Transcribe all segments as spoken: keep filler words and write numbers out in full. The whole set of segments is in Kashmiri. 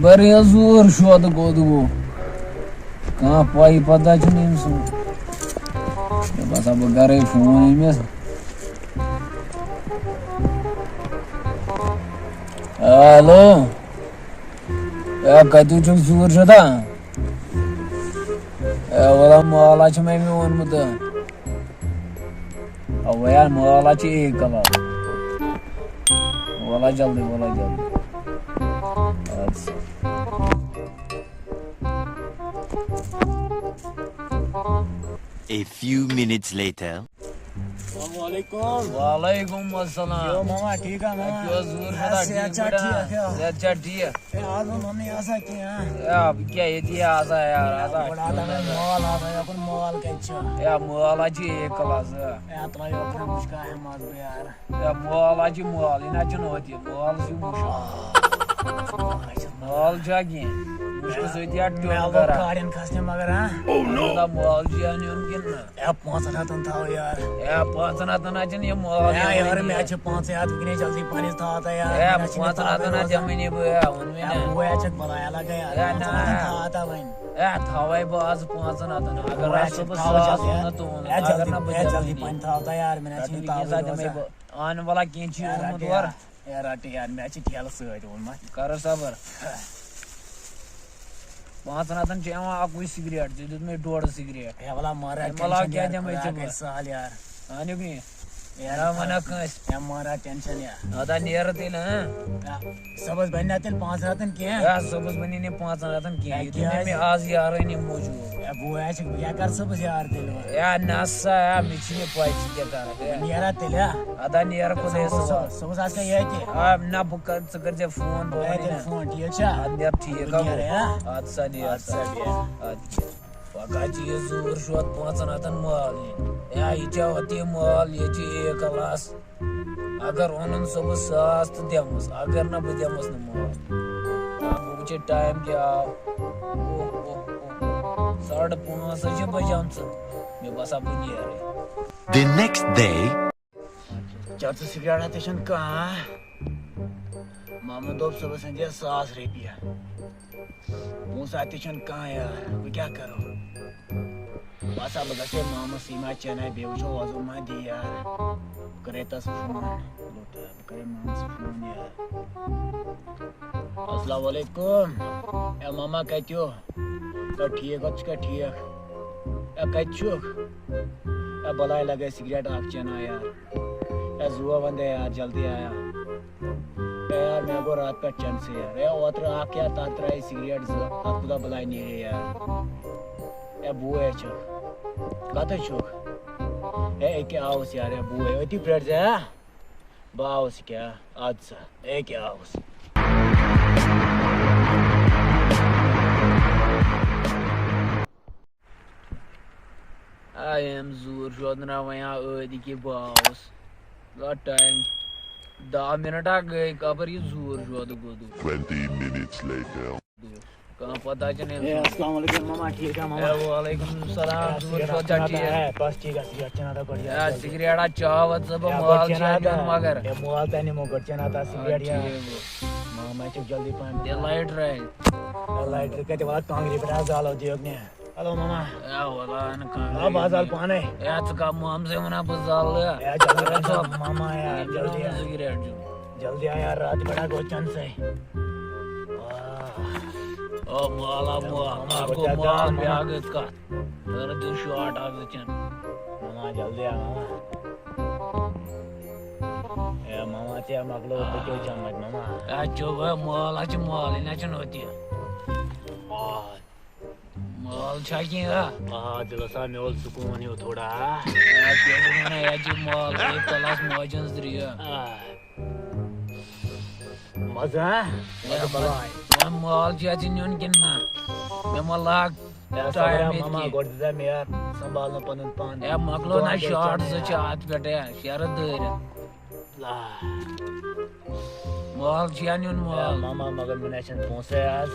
واریاہ زور شودٕ کوٚت گوٚو؟ کانٛہہ پَے پَتہ چھُنہٕ أمۍ سُنٛد۔ مےٚ باسان، بہٕ کَرَے فون أمِس۔ ہیلو۔ اے، کَتہِ چھُکھ زوٗر شودٕ؟ اے، وَلہٕ مال ہا چھُ مےٚ میون مُدعا۔ اَوَے ہا، مال ہا چھُ اے کَلَر۔ وَلہٕ جلدی، وَلہٕ جلدی۔ اَدٕ سا۔ A few minutes later. السلام علیکم۔ وعلیکم السلام۔ یو ماما، ٹھیٖک ہا ماما؟ تُہۍ چھِو حظ زوٗر اے، شودٕ؟ صحت چھا ٹھیٖک؟ ٹھیٖک؟ صحت چھا ٹھیٖک؟ اے، آز ووٚن مےٚ آسا کینٛہہ۔ اے، بہٕ کیٛاہ ییٚتی آسا یار، آسا۔ بڑٕ آسا مال، آسا یوکُن مال کَتہِ چھُ؟ اے، مال ہا چھُ اے کَلَس۔ اے، ترٛٲیِو اوکُن مُشکا ہے ماز بہٕ یار۔ اے، مال ہا چھُ مال، یہِ نہ چھُنہٕ ہوٚت یہِ، مال چھُ مُشک۔ آ، مال چھا کینٛہہ؟ مُشکہٕ سۭتۍ یا ٹیوٚن مےٚ لوٚگ کران۔ کاڑٮ۪ن کھسنہِ مگر، ہاں؟ Oh no! مال چھُ یا نیُن کِنہٕ نہ؟ اے، پانٛژن ہتن تھاو یار۔ اے، پانٛژن ہتن ہا چھُنہٕ یہِ مال اے، یارٕ، مےٚ چھِ پانٛژے ہتھ وٕنکیٚنَس جلدی پننِس تھاو تہٕ یار، اے، مےٚ چھِنہٕ پانٛژن تھاوٕے ہتن ہا روزان۔ دِمہٕ نہٕ بہٕ، اے، ووٚن مےٚ اے، نا۔ بوے، اَتھ چھَکھ بلایا لگان یار، اے، پانٛژن نہ۔ ہتن تھاو تہٕ وۄنۍ۔ اے، تھاوَے بہٕ آز پانٛژن ہتن، اگر بوے، ہا اَتھ چھَکھ صُبحس تھاو ساس جلدی، ووٚن نا تہٕ ووٚن، اے، اگر جلدی، نہ بہٕ اے، دِمہٕ جلدی نہٕ۔ پنٕنۍ تھاو تہٕ یار، مےٚ نہ رَٹُن چھِنہٕ یہِ تاوٕے کینٛہہ، سا دِمَے روزان۔ بہٕ۔ اَن وَلا کینٛہہ چیٖز اے، اوٚنمُت رَٹہِ اورٕ۔ یار، اے، رَٹہِ یار، مےٚ چھِ ٹھیلہٕ سۭتۍ اوٚنمُت۔ کَرو صبر۔ پانٛژن ہتن چھُ یِوان اَکُے سِگریٹ، ژےٚ دیُت مےٚ ڈۄڈ سِگریٹ۔ ہے وَلا مَرٕ، ہے مَلا ٹٮ۪نشَن کیٛاہ یار، دِمَے خۄدا ژےٚ کَرِ بہٕ؟ سہل یار۔ اَنیُک نہٕ یہِ؟ ہے نہ وَنہ کٲنٛسہِ۔ ہے مَرٕ ٹٮ۪نشَن یار۔ اَدا نیرٕ تیٚلہِ، ہاں؟ ہے صُبحَس بَنہِ نہ تیٚلہِ پانٛژن ہتن کینٛہہ؟ ہے صُبحس بَنی نہٕ پانٛژن ہتن کینٛہہ، ہے یہِ دیُت مےٚ کیٛازِ؟ مےٚ آز یارٲنی موٗجوٗب۔ ہے بوے، ہے چھُکھ، بہٕ کیٛاہ کَرٕ صُبحَس یار تیٚلہِ وۄنۍ؟ ہے نہ سا، ہے مےٚ چھِ یہِ پَے ژٕ کیٛاہ کَرَکھ، ہے۔ نیرا تیٚلہِ، ہا؟ اَدا نیرٕ کوٚت ہے صُبحَس؟ صُبحَس آسہِ کیٛاہ ییٚتہِ؟ آ، نہ بہٕ کَرٕ، ژٕ کٔرۍ زِ فون، بہٕ ہے، وَنہٕ تیٚلہِ نہ۔ فون، ٹھیٖک چھا؟ اَدٕ نیرٕ، ٹھیٖک ہا گوٚو۔ نیرٕ، ہا؟ اَدٕ سا، نیرٕ اَدٕ سا، سا۔ بیٚہہ۔ اَدٕ کیٛاہ۔ پَگاہ چھِ یہِ زوٗر شوت پانٛژَن ہَتَن مال نِنۍ۔ یا یہِ چھا ہوٚتہِ یہِ مال، ییٚتہِ چھِ اے کلاس۔ اگر اوٚنُن صُبحَس ساس تہٕ دِمَس، اگر نہ، بہٕ دِمَس نہٕ مال۔ آ، بہٕ وٕچھِ ٹایم کیٛاہ آو۔ اوہ، اوہ، اوہ۔ ساڑٕ پانٛژھ حظ چھِ بَجیمژٕ۔ مےٚ باسان، بہٕ نیرٕ۔ The next day. چرسہٕ سگریٹا تہِ چھَنہٕ کانٛہہ۔ مامَن دوٚپ صُبحَس أنۍ زِ ساس رۄپیہِ۔ پونٛسہٕ اَتہِ تہِ چھَنہٕ کانٛہہ یار، وۄنۍ کیٛاہ کَرو؟ بہٕ ہسا، بہٕ گژھٕ ہے مامَس سۭتۍ ما چَنہٕ، بیٚیہِ وٕچھو وۄزُم ما دی یار۔ بہٕ کَرٕ ہے تَس فون، بہٕ کَرٕ ہے مامَس فون یار۔ السلام علیکم۔ اے ماما، کَتہِ ہو؟ تو ٹھیٖک، گۄڈٕ چھُکھا ٹھیٖک؟ اے، کَتہِ چھُکھ؟ اے، بَلاے لَگے سگریٹ اَکھ چَنہٕ یار۔ اے، زُوا وَندے یار، جلدی آیا۔ اے یار، مےٚ گوٚو راتہٕ پٮ۪ٹھ چَنسٕے یار۔ اے، اوترٕ اَکھ یار، تَتھ ترٛایے سگریٹ زٕ، اَتھ کوٗتاہ بَلاے نیرے یار۔ اے، بوے چھُکھ؟ کَتہِ چھُکھ؟ اے، أکیٛاہ آوُس یار، اے، بوے، أتی پرٛٲرۍ زِ، ہا؟ بہٕ آوُس کیٛاہ؟ اَدٕ سا، اے کیٛاہ آوُس۔ آی ایم زوٗر شودناوان یا ٲدۍ کہِ بہٕ آوُس۔ گوٚو ٹایم۔ دَہ مِنَٹ ہا گٔے، کَپٲرۍ یہِ زوٗر شودٕ گوٚدُر۔ Twenty minutes later. کانٛہہ پتہ چھنہٕ أمۍ اے، سُنٛد۔ السلام علیکم ماما، ٹھیٖک چھا ماما؟ اے، وعلیکم السلام، اے، ژٕ وٕچھ سگریٹ سا چھا چھنہٕ ٹھیٖک؟ اے، بس ٹھیٖک، اے، سگریٹ چھنہٕ اَتھ گۄڈٕ یہِ اے، حظ۔ سگریٹ ہا چاو ژٕ، بہٕ اے، مال گۄڈٕ چھُ چھنہٕ اَتھ دیُن مگر۔ اے، مال تہِ نِمو، گۄڈٕ چھنہٕ اَتھ آ، سگریٹ یا۔ ٹھیٖک گوٚو۔ ماما چھُ جلدی پہن۔ دِ لایٹر اَتہِ۔ اے، لایٹر کتہِ وَلہٕ کانٛگرِ پٮ۪ٹھ حظ زالو دیوٚکھ نے۔ Hello mama. اے، وَلہٕ اَنہٕ کانٛگرِ آ، بہٕ حظ زالہٕ پانَے۔ اے، ژٕ کَم مامسٕے وَنان بہٕ زالہٕ۔ اے، جلدی حظ، ماما، اے، جلدی حظ۔ سگریٹ دیُن۔ جلدی آ یار، راتھ بڑا گوٚو چنسے۔ آہ۔ او مالا مال، ماما، اکھ گوٚو گوٚو مال، کیٛاہ بیٛاکھ گٔے کتھ۔ تٔرٕ دیُن شاٹ اکھ زٕ چن۔ ماما، جلدی آ، ماما۔ اے، ماما، ژےٚ مۄکلوو بہٕ کیٛاہ چمچ، ماما۔ اے، چوب، اے، مال ہا چھُ مال، یہِ نہ چھُنہٕ ہوٚتہِ۔ آہ۔ مال چھا کینٛہہ؟ آ، دِلس آو مےٚ اوس سکوٗن ہیوٗ تھوڑا۔ آ، کیٛاہ چھِ وَنان، یَتھ چھِ مال، ییٚتہِ تَل آسہٕ ماجہِ ہٕنٛز ترٛیش۔ آ۔ مَزٕ، ہا؟ مَزٕ بَلاے۔ وۄنۍ مال چھُ اَتہِ نیُن کِنہٕ نہ؟ مےٚ ما لاگ ہے، ٹایم صبر، ییٚتہِ ماما، کینٛہہ؟ گۄڈٕ دِژ مےٚ یار سنبھالنہٕ پَنُن پان۔ ہے، مۄکلو نہ دۄہَن کیٛاہ شاٹ چھُ زٕ چھِ یار؟ اَتھ پٮ۪ٹھ، ہے، شیرٕ دٲرِتھ۔ آ۔ مال چھُ یا نیُن مال؟ ماما، مگر مےٚ نہ چھِنہٕ پونٛسَے آز۔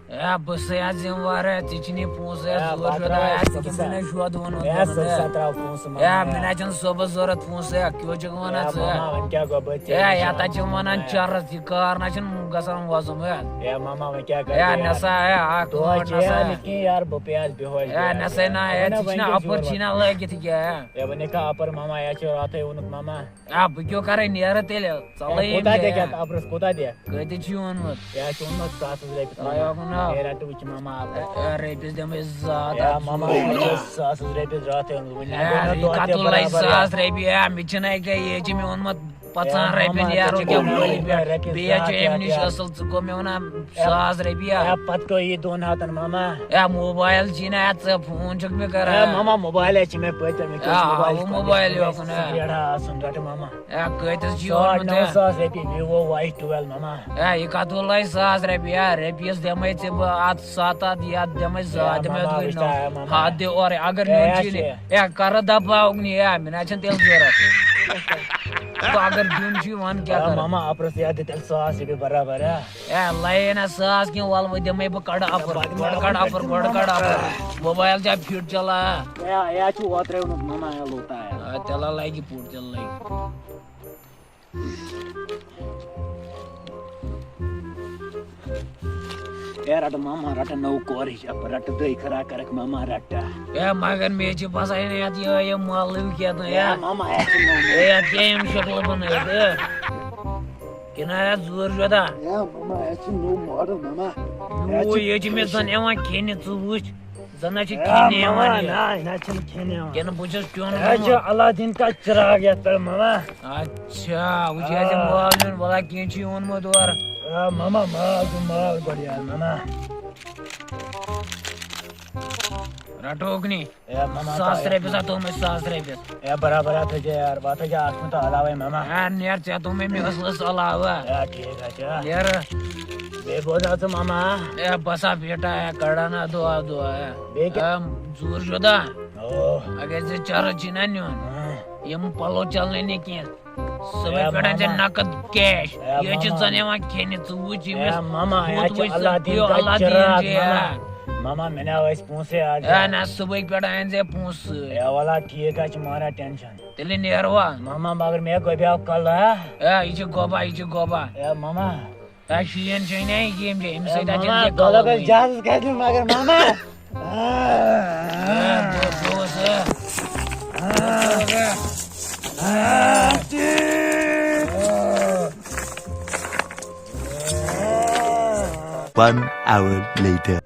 اے، بہٕ چھُسَے آز ذِمہٕ وار، اے، ژےٚ چھِنہٕ یہِ پونٛسہٕ، اے، اے، زور بہٕ چھُ ترٛاوَے، اے، ژٕ ژٕ کیٛاہ کیٛاہ سا؟ مےٚ شوٗد ووٚنمُت، اے، اے، ژٕ کیٛاہ سا ترٛاو پونٛسہٕ، اے، ماما، مےٚ اے۔ نہ چھِنہٕ صُبحَس ضوٚرَتھ پونٛسہٕ، اے، کیٛاہ چھُکھ وَنان اے، ژٕ، اے؟ ماما، وۄنۍ کیٛاہ گوٚو، بہٕ تہِ اے، چھُس یَتھ ہا چھِ وَنان اے۔ چرس، یہِ کار نہ چھُنہٕ گژھان وۄزُم، اے۔ اے، ماما، وۄنۍ کیٛاہ اے، کَرٕ، اے؟ نہ سا، اے، اَکھ دۄہ مِنٹ چھِ نہ سا۔ اے نہٕ کینٛہہ یار، بہٕ پیٚیہِ آز بیہوش اے، بیٚیہِ۔ نہ سا، نہ، اے، وَنہ ژٕ چھُکھ نہ وۄنۍ کیٛاہ اپُر ضروٗرت؟ چھُے نہ لٲگِتھ یہِ کیٛاہ، اے؟ اے، وۄنۍ کیٛاہ اپُر، ماما، اے، چھُ راتھٕے ووٚنمُت، ماما۔ آ، بہٕ کیٛاہ کرے، نیرٕ تیٚلہِ؟ ژَلے اے، ییٚمہِ کوٗتاہ دِ جایہِ۔ کیٛاہ اَپرَس، کوٗتاہ دِ؟ کۭتِس چھُے اوٚنمُت؟ یہِ حظ چھُ اوٚنمُت ساس حظ رۄپیہِ ترٛایو ترٛوومُت۔ کُنہ۔ ہے، رَٹہٕ وٕچھِ ماما اَپرَس۔ اے، اے، رۄپیَس دِمَے زٕ ہَتھ اے، اَتھ ماما، سۭتۍ۔ یہِ چھُ ساس حظ رۄپیَس راتھٕے اوٚنمُت، وٕنہِ نہ اے، گوٚو مےٚ یہِ دۄہ تہِ کَتُل لَگہِ برابر۔ ساس رۄپیہِ؟ اے، مےٚ چھِنہٕ اَکہِ یہِ چھِ مےٚ اوٚنمُت پَژاہَن اے، رۄپیَن ماما، یارو ژےٚ چھِ کیٛاہ وٕنہِ مٔلۍ پٮ۪ٹھ۔ رۄپیَس بیٚیہِ حظ چھُ زٕ ہَتھ اَمہِ نِش یارٕ۔ اَصٕل، ژٕ گوٚو مےٚ وَنان اے، ساس رۄپیہِ یا؟ اے، پَتہٕ گوٚو یہِ دۄن ہَتَن، ماما۔ اے، موبایل چھی نہ اَتھ، ژٕ فون چھُکھ مےٚ کران۔ اے، ماما، موبایل ہے چھِ مےٚ پٔتۍ، مےٚ کیٛاہ آ، چھُ موبایل ہُہ چھُ موبایل پٔتۍ، یوکُن، اے۔ سِکریٹ ہا آسُن، رَٹہٕ ماما۔ اے، کۭتِس چھُ ساڑ اوٚنمُت، نَو اے؟ ساس رۄپیہِ، Vivo Y twelve، mama. A, یہِ کَتھ ووٚلَے ساس رۄپیہِ، اے، رۄپیَس دِمَے ژےٚ بہٕ اَتھ سَتھ ہَتھ، یَتھ دِمَے زٕ اے، ہَتھ، دِمَے ماما، اَتھ گٔے وٕچھ نَو۔ تہٕ، اے، ماما۔ ہَتھ دِ اورَے، اگر اے، نیُن اَسہِ چھُے نہٕ، چھِ۔ اے، کَرٕ دَباوُکھ نہٕ، اے، مےٚ نہ چھَنہٕ تیٚلہِ ضوٚرَتھ۔ تہٕ اگر دیُن چھُے، وَن کیٛاہ اے، کَرٕ؟ ماما، اَپرَس یاد دِ تیٚلہِ ساس رۄپیہِ برابر، اے۔ اے، لَیے نہ ساس کینٛہہ، وَلہٕ وۄنۍ دِمَے بہٕ کَڑٕ اَپُر، گۄڈٕ کَڑٕ اَپُر، گۄڈٕ کَڑٕ اَپُر۔ موبایل چھا فِٹ چَلان؟ اے، اے، چھُ اوترَے اوٚنمُت ماما، اے، لوٚت آ، یار۔ آ، تیٚلہِ لَگہِ فِٹ، تیٚلہِ لَگہِ۔ اے، رَٹہٕ ماما، رَٹہٕ نٔو کورٕچ، اَپَر رَٹہٕ دٔے خرا کَرَکھ ماما، رَٹہٕ۔ اے، مگر مےٚ چھِ باسان یَتھ یہِ، یہِ مَلٕے کیٛاہ تام، اے، اے۔ ماما، اے، چھِ نٔو۔ اے، اَتھ کیٛاہ یِم شکلہٕ بَنٲوِتھ، اے؟ کِنہٕ آیا زوٗر شودا؟ اے، ماما، اَسہِ چھِ نوٚو ماڈل، ماما۔ یوٗ، ییٚتہِ چھِ مےٚ زَن یِوان کھیٚنہِ، ژٕ وٕچھ، زَن ہا چھِ اے، کھیٚنہِ ماما، یِوان یہِ۔ نہ، نہ چھِنہٕ کھیٚنہِ یِوان۔ کِنہٕ بہٕ چھُس چیوٚن اے، یہِ چھُ گوٚمُت؟ اللہ دِن کا چراغ یَتھ پٮ۪ٹھ، ماما۔ اچھا، وٕچھ یہِ آ۔ مال نیُن، وَلا کینٛہہ چھُ اوٚنمُت اورٕ۔ اے، ماما، مال چھُ مال گۄڈٕ یار، ماما۔ رَٹوکھ نی۔ اے ماما، ساس تۄہہِ رۄپیہِ سا تھوٚومَے، ساس رۄپیہِ۔ اے برابر ہا تھٲیزِ یار، بہٕ ہا تھٲیزِ اَکھ پھِرِ تہٕ علاوَے ماما۔ اے نیر، ژےٚ تھوٚومَے مےٚ ٲسہٕ ٲسہٕ علاوٕ۔ اے ٹھیٖک ہا چھُ۔ نیر۔ بیٚیہِ بوز حظ ژٕ ماما۔ اے بَس ہا بیٹا، اے کَڑ ہا دُعا دُعا، اے۔ بیٚیہِ کیٛاہ؟ اے زوٗر شودا۔ او۔ اگر ژےٚ چرٕس چھُے نہ نیُن، ہاں۔ یِم پَلو چَلنَے نہٕ کینٛہہ۔ صُبحٲے اے پٮ۪ٹھ أنۍ زِ ماما۔ نقد cash۔ اے یہِ چھِ ماما۔ زَن یِوان کھیٚنہِ، ژٕ وٕچھ اے أمِس ماما، اے بُتھ چھِ وٕچھ ژٕ، اللہ دِن یہِ کا اللہ دِن چراغ چھِ، ماما۔ اے۔ ماما، مےٚ نہ ٲسۍ پونٛسے آز۔ اے نہ، صُبحٲے پٮ۪ٹھ أنۍ زِ پونٛسہٕ سۭتۍ۔ اے وَلا ٹھیٖک حظ چھِ، مہ رَٹ tension۔ تیٚلہِ نیروا؟ ماما، مگر مےٚ گۄبیو کَلہٕ، ہا؟ اے، یہِ چھِ گۄبا، یہِ چھِ گۄبا۔ A mama. اے، شیٖن چھُے نہ یہِ ییٚمہِ جایہِ، أمِس اے سۭتۍ آسہِ ماما، أمِس دۄلَک کَلہٕ ٲسۍ وٕنۍ۔ جہازَس کَتہِ، مگر ماما۔ اے، بہٕ، بہٕ اوسُس، اے۔ One hour later.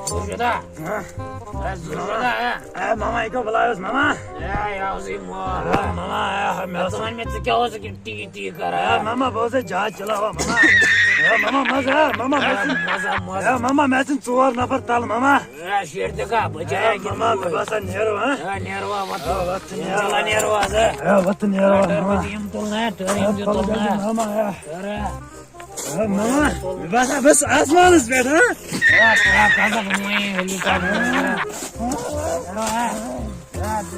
زُرشُدا۔ ہاں؟ اے، زُرشُدا، اے۔ اے، ماما، یہِ کیٛاہ بَلاے اوس، ماما؟ اے، یہِ اوسُے مول۔ اے، ماما، اے، مےٚ ژٕ اوس وَن مےٚ، ژٕ کیٛاہ اوسُکھ یِم ٹی ٹی کران؟ اے، ماما، بہٕ اوسُس جہاز چلاوان، ماما۔ اے، ماما، مَزٕ، اے، ماما، مےٚ اے، ژھٕنۍ، مَزٕ، مَزٕ۔ اے، ماما، مےٚ ژھٕنۍ ژور نفر تَل، ماما۔ اے، شیٖرتہِ کا بچایا اے، کِنہٕ ماما، مےٚ باسان نیرو، ہاں؟ اے، نیروا، وۄتھ۔ اے، وۄتھ، نیرو۔ چلا، نیروا، زٕ۔ اے، وۄتھ، نیرو، اے، ماما۔ یِم تُل نا، ٹٲرۍ، یِم اے، تہِ تُل نا۔ ماما، اے۔ ٹٲرۍ۔ اے، ماما، مےٚ باسان، بہٕ چھُس آسمانَس پٮ۪ٹھ، ہاں؟ اے، اے، کَتھ اَکھ وۄنۍ، ییٚلہِ کَتھ اے، اے، اے، اے، اے، اے،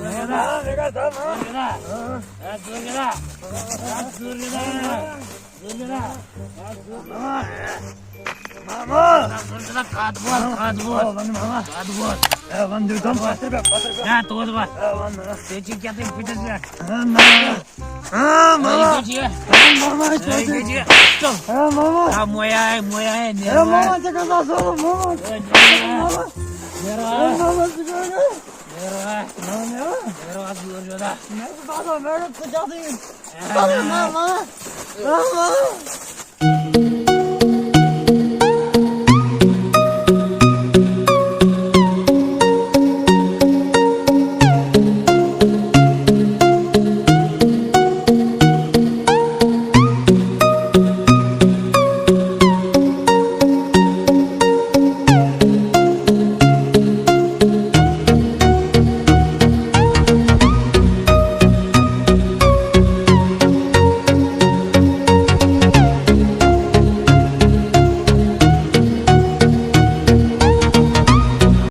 اے، اے، اے، اے، اے، اے، اے، اے، اے، ماما۔ ماما۔ کتھ بوز، کتھ بوز۔ وَن ماما۔ کتھ بوز۔ اے، وَن دیُتم پتھر پہ، پتھر پہ۔ نہ، توت بس۔ اے، وَن ماما۔ ژےٚ چھِ کیٛاہ تام پھٕٹِس پٮ۪ٹھ۔ A, mama. اے، یہِ کیٛاہ چھِ؟ اے، ماما، اے، یہِ کیٛاہ چھِ؟ چل۔ اے، ماما۔ آ، مویا ہے، مویا ہے، اے، نیرو۔ ماما، ژےٚ کَتھ آسہٕ، ماما۔ اے، نیرو۔ ماما۔ نیرو۔ اے، ماما، ژٕ کیٛاہ گٔے؟ نیرو۔ ماما، نیرو۔ نیرو، آ، دوٗر چھُ دا۔ مےٚ چھُ باسان، مےٚ گوٚو ژٕ کیٛاہ دٔلیٖل؟ اے۔ ماما، ماما۔ ماما۔